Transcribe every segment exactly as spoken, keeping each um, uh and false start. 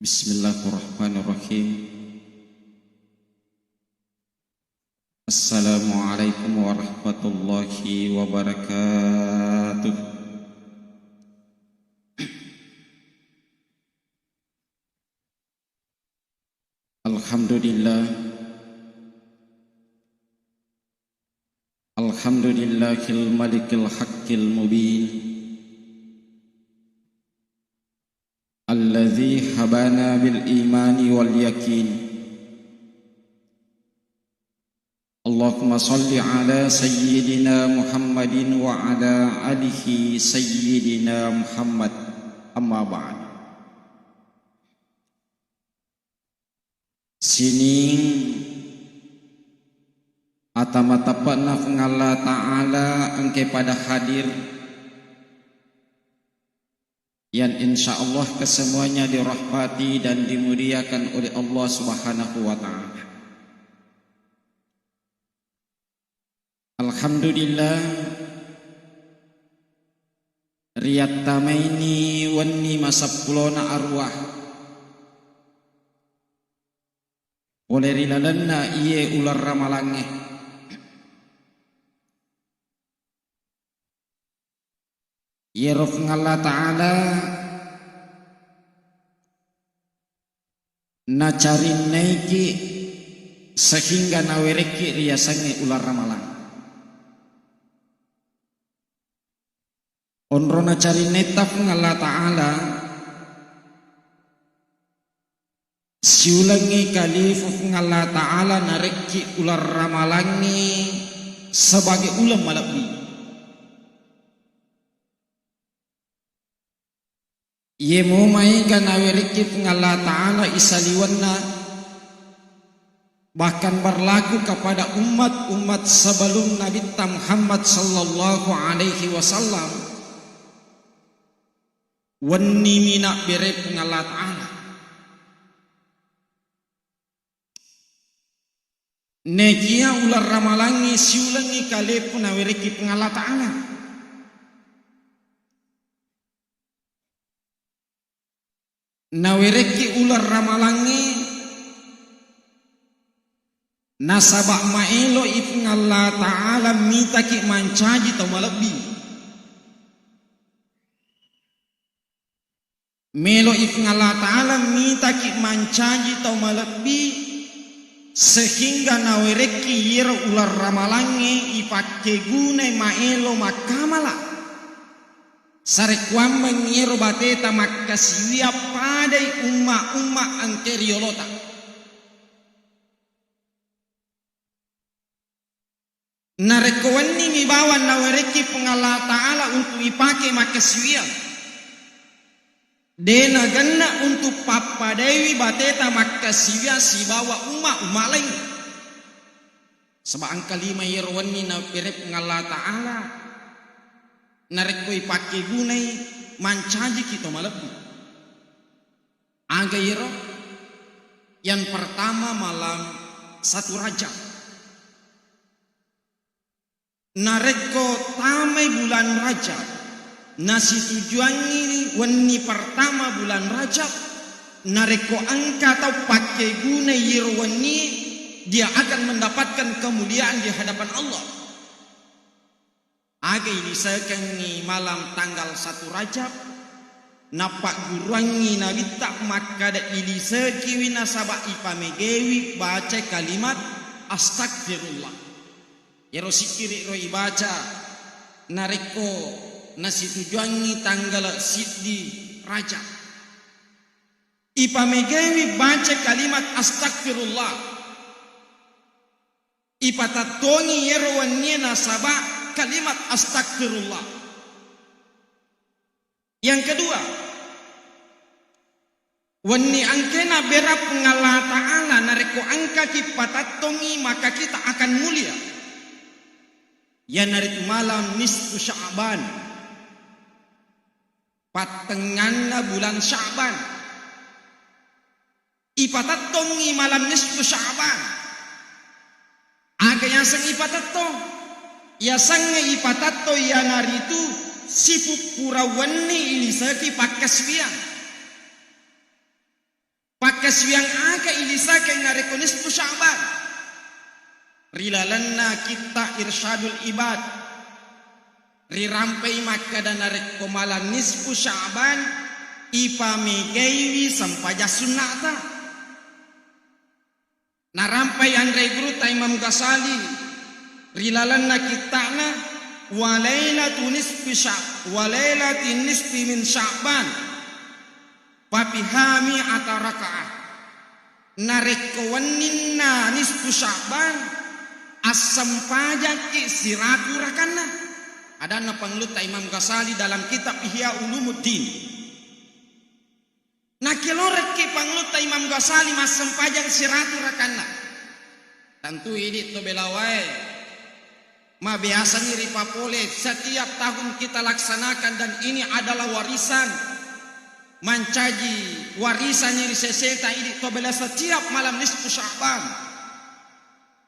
Bismillahirrahmanirrahim. Assalamualaikum warahmatullahi wabarakatuh. Alhamdulillah. Alhamdulillahil malikil haqqil mubin. Alladzi habana bil imani wal yakin. Allahumma salli ala sayyidina Muhammadin wa ala alihi sayyidina Muhammad. Amma ba'd. Sining ata mateppe'na Puang Allah Ta'ala engke pada hadir, yang insya Allah kesemuanya dirahmati dan dimuliakan oleh Allah Subhanahu wa Ta'ala. Alhamdulillah, riyattamaini wenni maseppulona arwah pole ri lalenna iye uleng ramalangnge. Iyero Puang Allah Ta'ala nacarinnaiki sehingga nawerekki riyasengnge uleng ramalang. Onrona carinnetta Puang Allah Ta'ala, siulengngi kalifu Puang Allah Ta'ala narekki uleng ramalangngi sebagai uleng malebbi. Iyemo maega nawerekki Puang Allah Ta'ala isaliwenna, bahkan berlaku kepada umat-umat sebelum Nabitta Muhammad sallallahu alaihi wasallam, wenni mina bere Puang Allah Ta'ala. Nekia uleng ramalangngi siulengngi kalepu nawerekki Puang Allah Ta'ala. Nawerekki uleng ramalangnge nasaba maelo i Puang Allah Ta'ala mitaki mancaji tau malebbi. Melo i Puang Allah Ta'ala mitaki mancaji tau malebbi sehingga nawerekki yero uleng ramalangnge ipakkegunai maelo makkamala. Sarekkuammeng iyaro bateta makkasiwiang padai umma-umma engke riyolota. Narekko wennimi bawang nawerekki Puang Allah Ta'ala untuk ipake makkasiwiang, de nagenna untuk pappadaiwi bateta makkasiwiang sibawa umma-umma laing. Saba engka lima iyaro wenni napere Puang Allah Ta'ala narekko ipakkegunai mancajiki to malebbi. Aga iyaro? Yang pertama, malam satu Rajab. Narekko tamai bulan Rajab, nasitujuangngi wenni pertama bulan Rajab, narekko engka tau pakkegunai iyaro wenni, dia akan mendapatkan kemuliaan di hadapan Allah. Aga ilisekengngi malam tanggal satu Rajab, nappagguruangngi Nabitta makkada ilisekiwi nasaba ipamegewi bacai kalimat astagfirullah. Iyaro sikkiri ro ibaca narekko nasitujuangngi tanggal siddi Rajab. Ipamegewi baca kalimat astagfirullah. Ipatattongi iyaro wennie nasaba kalimat astagfirullah. Yang kedua, wenni engkena bera Puang Allah Ta'ala narekko engkaki patattongi maka kita akan mulia. Iyanaritu malam nisfu Sya'ban. Pattengnganna bulan Sya'ban. Ipatettongngi malam nisfu Sya'ban. Aga yaseng ipatettong? Yasengnge ipatettong iyanaritu sipuppura wenni iliseki pakkasiwiang. Suwiyang aga ilisakeng narekko nisfu Sya'ban? Ri lalenna kitta Irsyadul Ibad, rirampai makkada narekko malam nisfu Sya'ban, ipamegaiwi sempajang sunna'ta. Narampai anre gurutta Imam Ghazali ri lalenna kitta'na Wa Lailatu Nisfi Sya-, Wa Lailati Nisfi min Sya'ban, fa fiha mi'ata raka'ah. Narekko wenninna nisfu Sya'ban, assempajakki siratu rakanna. Adanna Pangulutta Imam Ghazali dalam kitab Ihya Ulumuddin. Nakelorekki Pangulutta Imam Ghazali massempajang siratu rakanna. Tentu idi to belawae mabiasani ripapole setiap tahun kita laksanakan, dan ini adalah warisan, mancaji warisanni ri seseta idi to bela setiap malam nisfu Sya'ban.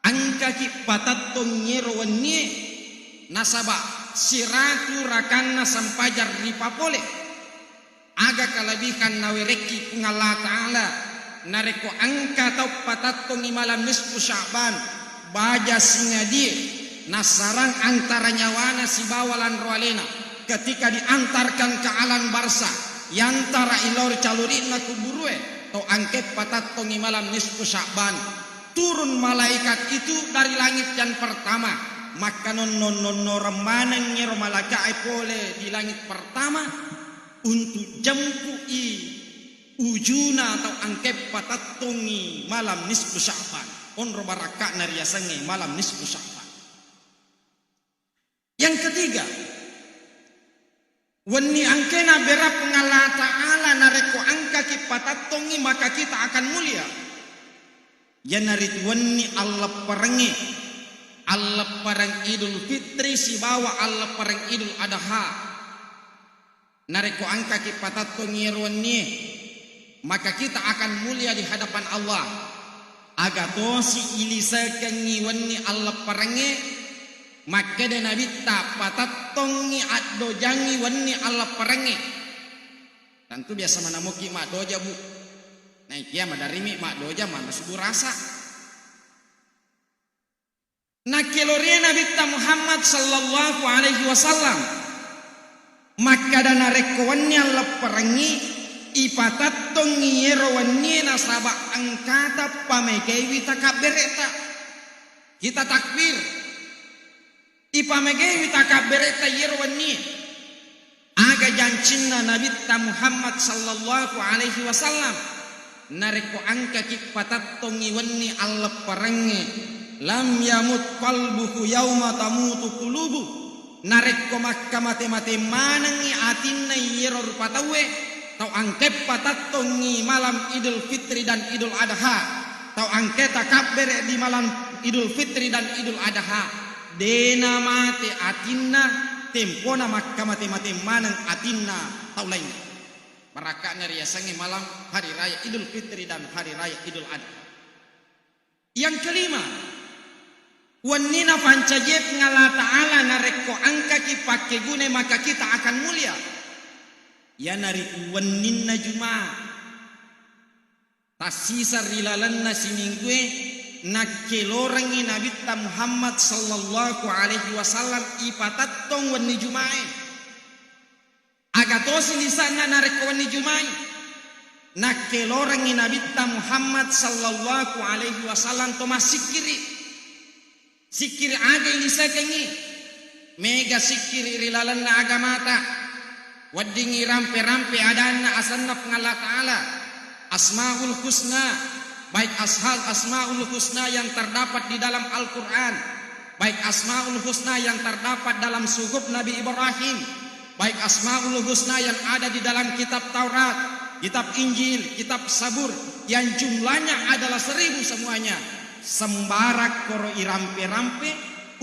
Engkaki patattongi ero wennie, nasaba siratu rakanna sempajang ripapole. Aga kalebihan nawerekki Puang Allah Ta'ala narekko engka tau patattongi malam nisfu Sya'ban, baja singadie nassarang antara nyawana sibawa lanro alena ketika diantarkan ke alam barzah, yantara ilor caluri'na kuburue, tau engke patattongi malam nisfu Sya'ban. Turun malaikat itu dari langit yang pertama, makkanonnong-nonnoreng manengngi ero malaika'e pole di langit pertama untuk jempu'i ujuna tau engke patattongi malam nisfu Sya'ban. Onro barakka'na riasengnge malam nisfu Sya'ban. Yang ketiga, wenni engkena bera Puang Allah Ta'ala narekko engkaki patattongi, maka kita akan mulia. Iyanaritu wenni allepperengnge, alleppereng Idul Fitri sibawa alleppereng Idul Adha. Narekko engkaki patattongi ero wennie, maka kita akan mulia di hadapan Allah. Aga tosi ilisekengngi wenni allepperengnge, makkeda Nabitta, patattongngi addojangngi wenni allepperengnge. Tentu biasa manamuki maddoja, Bu. Naikia madarimi maddoja mannasu burasa. Nakkelore Nabitta Muhammad sallallahu alaihi wasallam makkada, narekko wenni allepperengngi, ipatattongngi ero wennie nasaba engkata pamegaiwi takabbere'ta. Kita takbir, ipamegaiwi takabbere'ta iyero wennie. Aga jancinna Nabitta Muhammad sallallahu alaihi wasallam, narekko engkaki patattongngi wenni allepperengnge, lam yamut qalbuhu yauma tamutu qulubu, narekko makkamate-mate manengngi atinna iyero rupa tauwe, tau engke patattongngi malam Idul Fitri dan Idul Adha, tau engke takabbere di malam Idul Fitri dan Idul Adha, dena mate atinna, tempona makkamate-mate maneng atinna tau laingnge. Barakka'na riasengnge malam hari raya Idul Fitri dan hari raya Idul Adha. Yang kelima, wenni napancajie Puang Allah Ta'ala narekko engkaki pakkegune, maka kita akan mulia. Iyanaritu wenninna Jumat. Tassiseng ri lalenna siminggue, nakkelorengngi Nabitta Muhammad sallallahu alaihi wasallam ipatattong wenni Jumae. Aga tosi lisanna narekko wenni Jumae? Nakkelorengngi Nabitta Muhammad sallallahu alaihi wasallam to massikkiri. Sikkiri aga ilisekengngi? Mega sikkiri ri lalenna agamata. Weddingngi rampe-rampe adanna asenna Puang Allah Ta'ala. Asmaul Husna, baik ashal Asmaul Husna yang terdapat di dalam Al-Quran, baik Asmaul Husna yang terdapat dalam suhuf Nabi Ibrahim, baik Asmaul Husna yang ada di dalam kitab Taurat, kitab Injil, kitab Zabur, yang jumlahnya adalah seribu semuanya. Sembarang koro irampe-rampe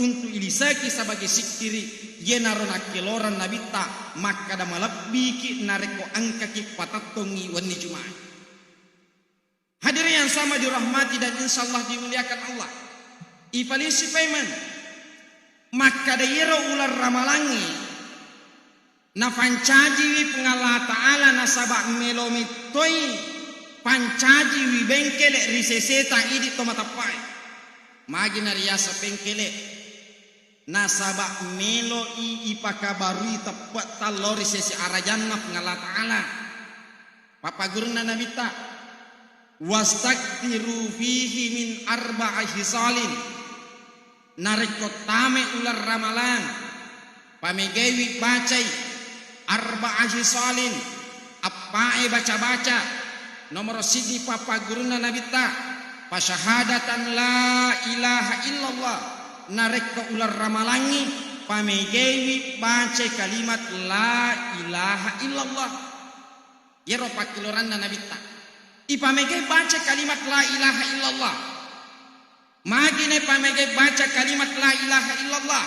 untuk iliseki sebagai sikkiri, iyanaro nakkeloreng Nabitta makkada malebbiki narekko engkaki patattongngi wenni Jumae. Hadirin yang sama dirahmati dan insyaallah dimuliakan Allah. Ipalisi paimeng makkada iyaro uleng ramalangnge napancajiwi Puang Allah Ta'ala nasaba melo mettoi Pancajiwi bengkele ri seseta idi to mateppae. Magi nariaseng bengkele? Nasaba melo'i ipakabarui teppe tallao ri sese arajanna Puang Allah Ta'ala. Pappagurunna Nabitta, "Wastakthiru fihi min arba'a khisalin." Narekko tame uleng Ramalang, pamegaiwi bacai arba'a khisalin, eppa'e baca-baca. Nomoro siddi pappagurunna Nabitta, "Fasyahadatan la ilaha illallah." Narekko uleng Ramalangngi, pamegaiwi bacai kalimat la ilaha illallah. Iyaro pakkeluaranna Nabitta. Ipamegai baca kalimat la ilaha illallah. Magi naipamegai baca kalimat la ilaha illallah?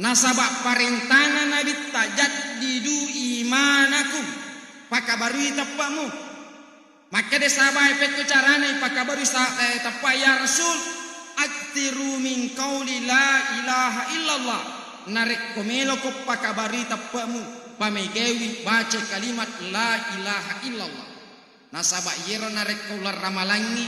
Nasaba parentana Nabitta, "Jaddidu imanakum." Pakabarui teppe'mu. Makkeda sahabae, "Pekko carana ipakabarui sa-, eh, teppe, ya Rasul?" "Aktsiru min qauli la ilaha illallah." Narekko meloko pakabarui teppe'mu, pamegaiwi baca kalimat la ilaha illallah. Nasaba iyero narekko uleng Ramalangngi,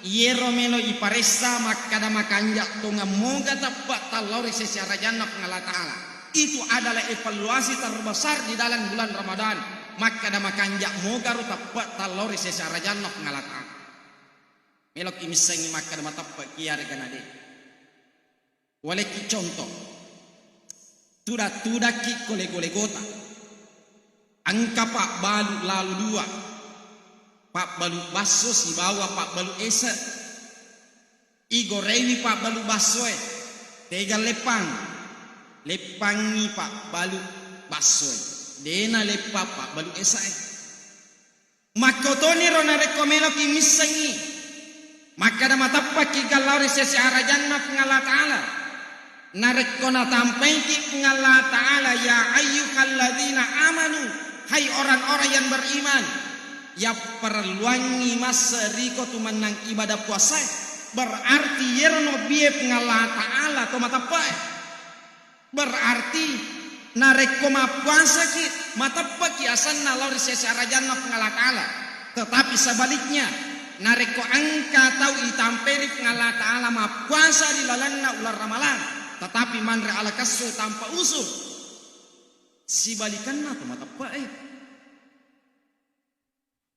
iyero melo iparessa makkada makanja tongeng moga teppe tallao ri sese arajanna Puang Allah Ta'ala. Itu adalah evaluasi terbesar di dalam bulan Ramadan. Makkada makanja mogaro teppe tallao ri sese arajanna Puang Allah Ta'ala. Meloki missengngi makkada mateppe ki, iyarega nade. Walekki contoh. Tuda-tudakki ko lego-legota. Engka pabbalu lalo dua. Pabbalu basso sibawa pabbalu ese. Igorewi pabbalu bassoe. Tega leppang. Leppangngi pabbalu bassoe. Dena leppang pabbalu ese'e. Makkotoniro narekko meloki missengngi makkada mateppaki gallao ri sese arajanna Puang Allah Ta'ala. Narekko natampaiki Puang Allah Ta'ala, "Ya ayyuhalladzina amanu," hai orang-orang yang beriman, yapparelluangngi masse riko tumennang ibadah puasae, berarti iyero nobbie Puang Allah Ta'ala to mateppe'e. Berarti narekko mappuasaki, mateppeki asenna lao ri sese arajanna Puang Allah Ta'ala. Tetapi sebaliknya, narekko engka tau itamperi Puang Allah Ta'ala mappuasa ri lalenna uleng Ramalang, tetapi manre alakessu tanpa uzur, sibalikenna to mateppe'e.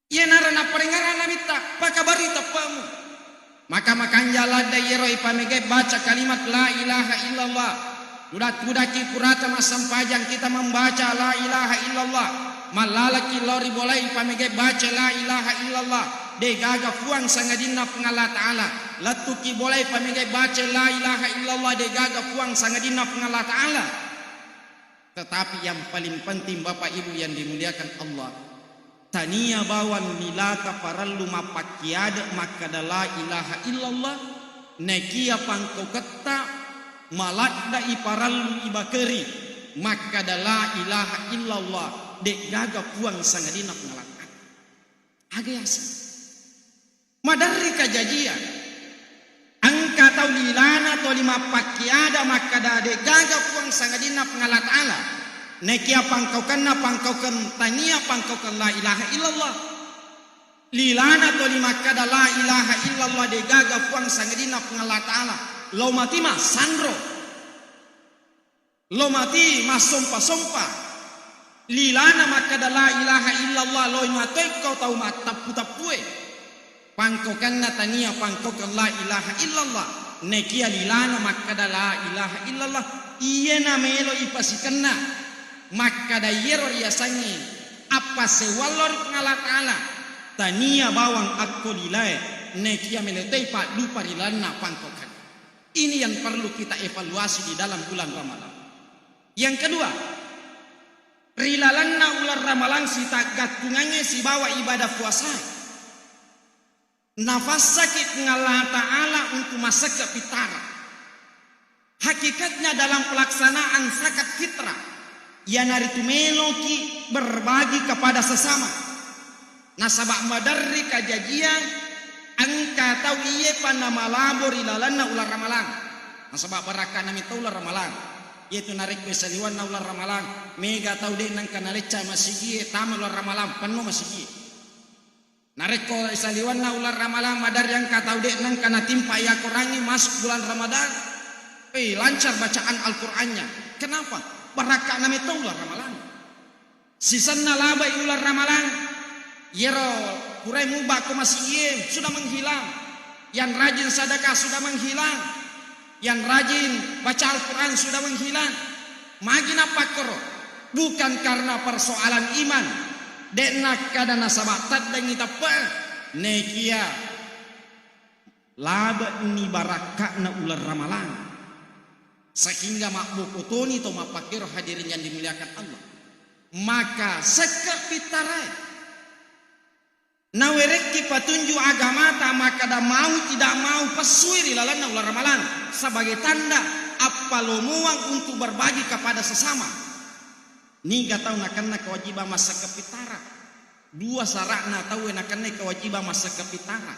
Iyanaro napparengngerang Nabitta, "Pakabarui teppe'mu." Maka makanja ladde iyero ipamegai baca kalimat la ilaha illallah. Tuda-tudaki purata massempajang kita membaca la ilaha illallah. Mallalaki lao ri bolae ipamegai baca la ilaha illallah. Degaga fuang sangadinna Puang Allah Ta'ala. Lettuki bolae ipamegai baca la ilaha illallah, degaga fuang sangadinna Puang Allah Ta'ala. Tetapi yang paling penting, Bapak Ibu yang dimuliakan Allah, tania bawang lilata parellu mappakkiade makkada la ilaha illallah, naekia pangkauketta maladde'i parellu ibakeri makkada la ilaha illallah, de'gaga puang sangadinna Puang Allah Ta'ala. Aga yaseng? Maderri kajajiang. Engka tau lilana toli mappakkiada makkada de'gaga puang sangadinna Puang Allah Ta'ala. Naekia pangkaukenna pangkaukeng tania pangkaukeng la ilaha illallah. Lilana toli makkada la ilaha illallah de'gaga puang sangadinna Puang Allah Ta'ala. Lao mati massanro. Lo mati massompa-sompa. Lilana makkada la ilaha illallah, loi matoikko tau mattappu-tappue. Pangkokenna tania pangkokeng la ilaha illallah. Nekia lilana makkada la ilaha illallah, iyena melo ipasikenna. Makkada iyero riasangnge appassewallo ri Puang Allah Ta'ala. Tania bawang akko lilae, nekia melo toi paddupa ri lalenna pangkokenna. Ini yang perlu kita evaluasi di dalam bulan Ramadan. Yang kedua, ri lalenna uleng Ramalang sitaggattungangnge sibawa ibadah puasa, nafassaki Puang Allah Ta'ala untuk masekke pittara. Hakikatnya dalam pelaksanaan zakat fitrah, iyanaritu meloki berbagi kepada sesama. Nasaba maderri kajajiang engka tau iyepa namalabo ri lalenna uleng Ramalang. Nasaba barakkana mita uleng Ramalang. Iyetu narekko saliwenna uleng Ramalang, mega tau de' nengka nalecca masigie tama uleng Ramalang, penno masigie. Narekko saliwenna uleng Ramalang, maderri engka tau de' nengka natimpa yakorangngi masuk bulan Ramadan, eh, lancar bacaan Al-Qur'annya. Kenapa? Barakka'na metto uleng Ramalang. Sisenna labai uleng Ramalang, yero purai mubba ko masigie sudah menghilang. Yang rajin sedekah sudah menghilang. Yang rajin baca Al-Quran sudah menghilang. Magi nappakkoro? Bukan karena persoalan iman. De'na kada nasaba teddengngi teppe. Nekia labe'ni barakka'na uleng Ramalang. Sehingga mabboko toni to mappakkero, hadirin yang dimuliakan Allah. Maka sekke pittarae. Nawerekki patunju agamata makkada mau tidak mau pessui ri lalenna uleng Ramalang sebagai tanda appalomoang untuk berbagi kepada sesama. Niga tau nakenna kewajiban massekke pittara? Dua sara'na tauwe nakennai kewajiban massekke pittara.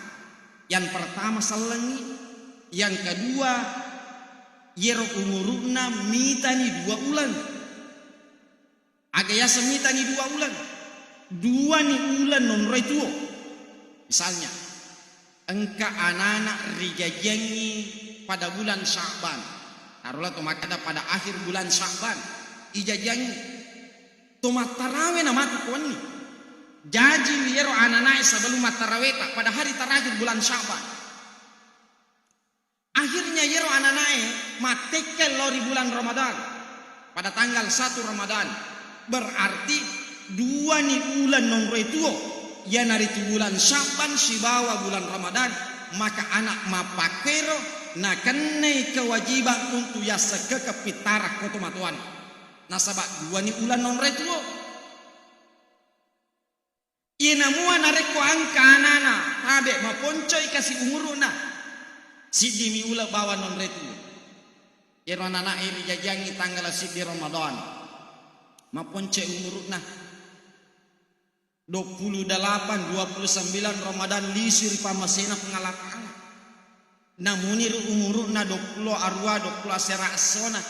Yang pertama sellengngi, yang kedua yero umuru'na mitani dua uleng. Aga yaseng mitani dua uleng? Duani uleng nonroi tuo. Misalnya, engka anana rijajiangngi pada bulan Sya'ban. Tarola to makkada pada akhir bulan Sya'ban. Ijajiangngi. To mattarawe namatu ko wenni. Jaji yero ananae sebelum mattaraweta pada hari terakhir bulan Sya'ban. Akhirnya yero ananae mattekke lao ri bulan Ramadan. Pada tanggal satu Ramadan. Berarti duani uleng nonroi tuo, iyanaritu bulan Sya'ban sibawa bulan Ramadan, maka anak mappakkero nakennai kewajiban untuk yassekkeke pittara ko tomatoanna. Nasaba duani uleng nonroi tuo. Iye namua narekko engka anana tabe maponcoi kasi umuru'na, siddimi uleng bawang nonroi tuo. Iyero anana'e rijajiangngi tanggala siddi Ramadan, maponcoi umuru'na, duappulo delapan, duappulo sembilan Ramadan lisu ri pammasena Puang Allah Ta'ala. Namuni ri umuru'na duappulo arua, duappulo asera essona,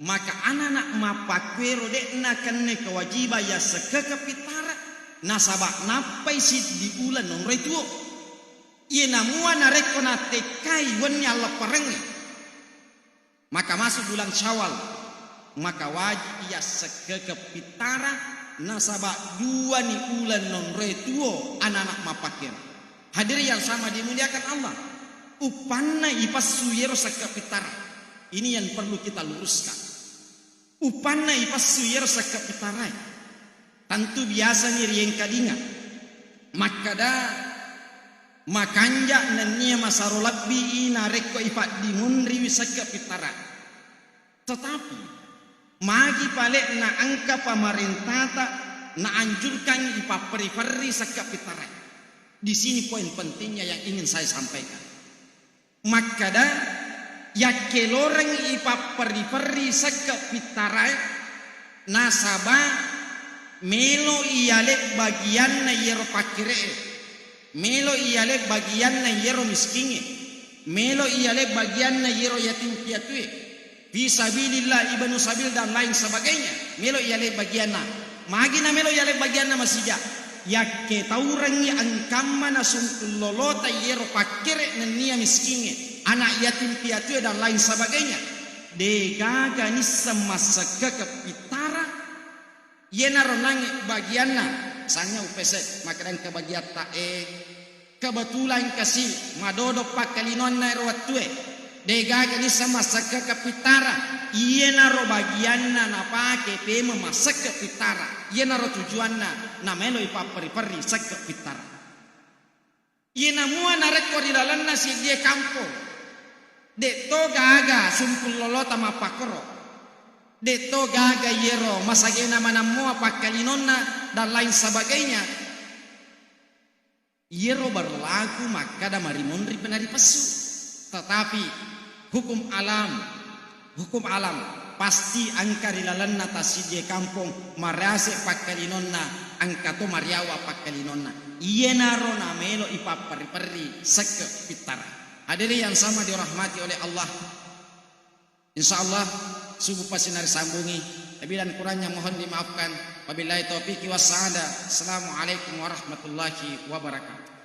maka anana mappakkuero de'na kenne kewajiban yassekkeke pittara, nasaba nappai siddi uleng nonroi tuo. Iye namua narekko nattekkai wenni allepperengnge, maka masuk bulan Syawal, maka wajib yassekkeke pittara, nasaba duani uleng nonroi tuo anana mappakkero. Hadirin yang sama dimuliakan Allah, uppanna ipassu yero sekke pittara. Ini yang perlu kita luruskan. Uppanna ipassu yero sekke pittarae. Tentu biasani riengkalinga makkada, makanja nennia masaro lebbi i narekko ipaddimunriwi sekke pittara. Tetapi, magi pale'na engka pamarentata naanjurkangngi ipapperri-perri sekke pittarae? Di sini poin pentingnya yang ingin saya sampaikan. Makkada, yakkelorengngi ipapperri-perri sekke pittarae, nasaba melo iyale bagianna iyero pakkere'e, melo iyale bagianna iyero miskingnge, melo iyale bagianna iyero yatim piatue, fi sabilillah, ibnu sabil, dan lain sebagainya, melo iyale bagianna. Magi na melo iyale bagianna masija? Yakketaurengngi engkamma na sumpung lolota iyero pakkere nennia miskingnge, anak yatim piatue, dan lain sebagainya. Degaga nisseng massekkeke pittara, iyenaro nangnge bagianna, misalnya upese makkeda engka bagiatta e, kebetulan kasi madodo pakkalinonna ero wettue, degaga nisseng massekkeke pittara, iyenaro bagianna napake pemeng massekke pittara, iyenaro tujuanna namaelo ipapperri-perri sekke pittara. Iye namua narekko ri lalenna siddie kampong, de'to gaga sumpung lolota mappakkoro, de'to gaga iyero masagena manammoa pakkalinonna dan lain sebagainya, iyero berlaku makkada marimonri penari pessu. Tetapi hukum alam, hukum alam, pasti engka ri lalenna tassiddie kampong marase pakkalinonna, engka to mariawa pakkalinonna. Iyenaro namelo ipapperri-perri sekke pittara. Hadirin yang sama dirahmati oleh Allah, insya Allah subuh pasti narisambungi. Lebih dan kurangnya mohon dimaafkan. Wabillahi taufiqi wassa'adah. Assalamualaikum warahmatullahi wabarakatuh.